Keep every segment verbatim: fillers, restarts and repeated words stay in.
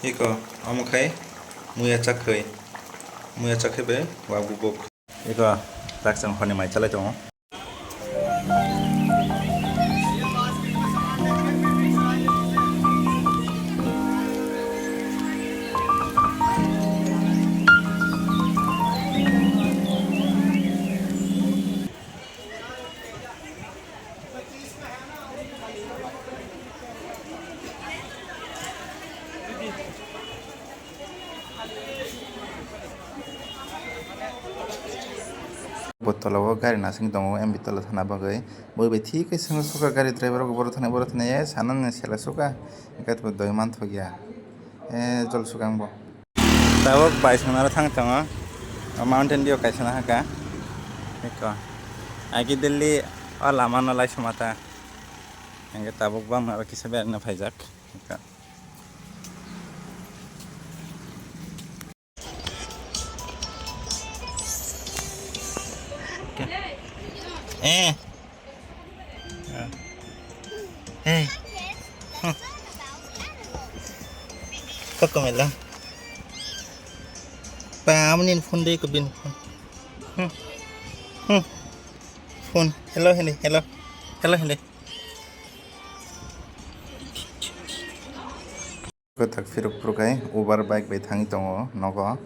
Iko, omo khai muya chakhwi, muya chakhwi bai wa bubuk. Iko, tak chwng horni mai chalai tongo. Bo tola o gari nasing tongo, M B tola thana bagwi. Bo bai thik khe swngo suka gari driver rok, boro thani, boro thani, e sana ni sela suka, hwnkhe bo doi man thok ya. E jol suka ang bo. Tabuk bai swngnaro thang tongo, o Mountain Dew kaisa nahaka. Eko. Agi Delhi o lama no lai sumata. Hwnkhe tabuk bang aro kisa berna phaijak. Eko. Eh. Hey. Kok kemela. Pa, amunin phone deh, kebin phone. Hmm. Hmm. Phone. Hello, hindi. Hello. Hello, hindi. Kwthak phiruk phiruk hai Uber bike bai thangwi tongo nogo.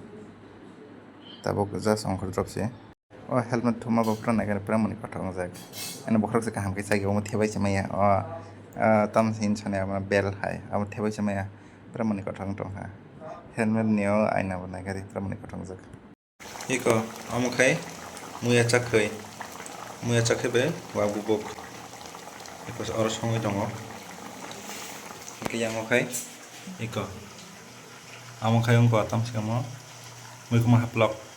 Tabuk just ongkhor drop se. O helmet thuma bo pura naikhe pura mani kothok wngjak. Ani bokhorok se kaham khe chai omo thebai se maya. O, ah, tamo se hinwi sanai abo bel hai. Abo thebai se maya. Pura mani kothok wng tongkha. Helmet ni o aina bo naikhe pura mani kothok wngjak. Iko, omo khai muya chakhwi, muya chakhwi bai wa bubuk. Iko oro songwi tongo. Hwnkhe yang o khai iko, omo khai wngkha tam se omo muikhumo haplok.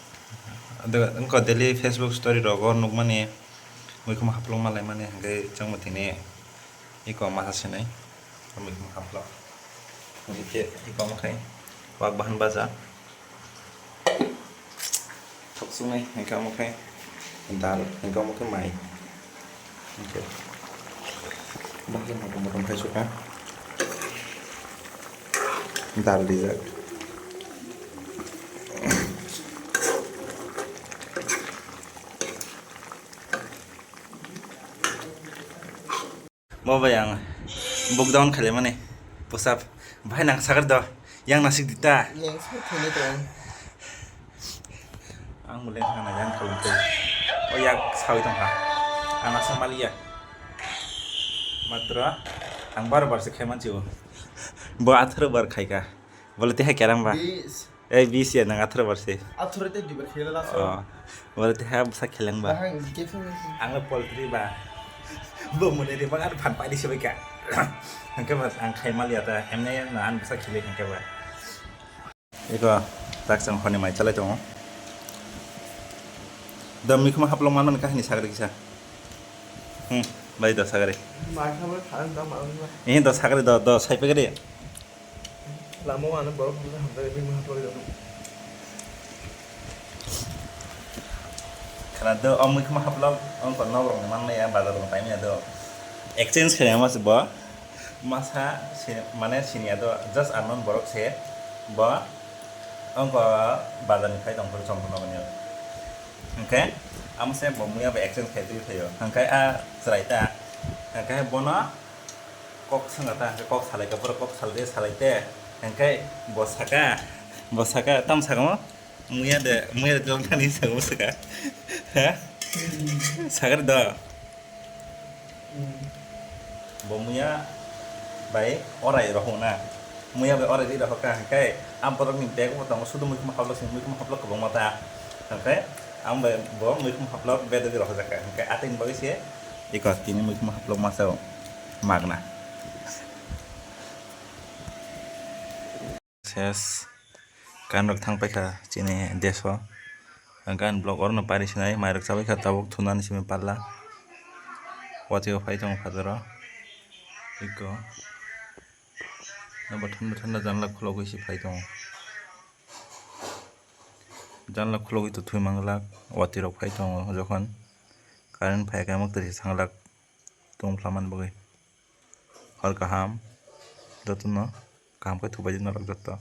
Wngkha daily Facebook story rogo nukmani muikhumo haplok malaimani, hwnkhe chwngbo tini iko masa sinai muikhumo haplok. Hwnkhe iko omo khai wak bahan baja. Thoksugnai hwnkhe omo khe dal, hwnkhe omo khe mai. Hwnkhe bahai motom motom khai sukha. Dal rijak. Bo bai ang buk down khailaimani pusap. Bahai nang sakar do, yang nasik dita. Yang sakar thwini tong. Ang bo leng thangna yang khalam tei. O yak sawi tongkha. Ang asa maliya. Matro ang baro bar se khaiman chibo. Bo atharo bar khaika. Bole tei hai kerang ba. Bis. Ei, bis ya, nang atharo bar se. Atharo tei duibar khela laso. Oh, bole tei ha bwsa kheleng ba. Bahang gift. Ang poultry ba. Bo mone de bang ar phan pai di se bai ka. Hangke ba ang khai mal ya ta, emne na an bwsa khele hangke ba. Iko tak chang honi mai chalai tongo. Do mikhumo haplok manmani kahini sagri kisa. Hmm, bai do sagri. Mai khamle khan da ma. Eh, do sagri do, do sai pegri. Lama o ano borok hamjak hamjak ri mui haplok ri. Khana do, o mui khuma haplok, o ko nok rok ni man maya, bazar rok ni pai maya do. Exchange khe ma se bo, masa se, mane sini ya do, just unknown borok se, bo, o ko bazar ni phai tong phuru chong phuru nogni. Hingke, amo se bo muya bo exchange khe twi phaio. Hingke a chwrai ta, hingke bono, Kok swngkha ta, hingke kok salai kha, borok kok salai de, salai de, hingke bo saka, bo saka, tamo saka mo? Muya de, muya de dol thani saka mo saka. Ha? Sakar do. Bo muya bai orai rohok na. Muya bai orai di rohok kha, hingke am borok ni bag bo tongo, sudu muikhumo hablok sing, muikhumo hablok kwbangma ta. Hingke am bai bo muikhumo hablok bag di rohok jak kha, hingke atwi ni bagwi se. Iko tini muikhumo haplok masa o magna. Ses kan rok thang paikha chini deso. Gan blok oro no pari sinai mai rok chabai kha tabuk thunani simi palla. Watwi o phai tongo fataro. Iko. Abo thanda thanda janla khulogwi se phai tongo. Janla khulogwi to thwi manglak, watwi rok phai tongo jokhon current phai khe mwktwi se thanglak tong phlamani bagwi. Hor kaham jotono Kaham khe thubai di norok joto.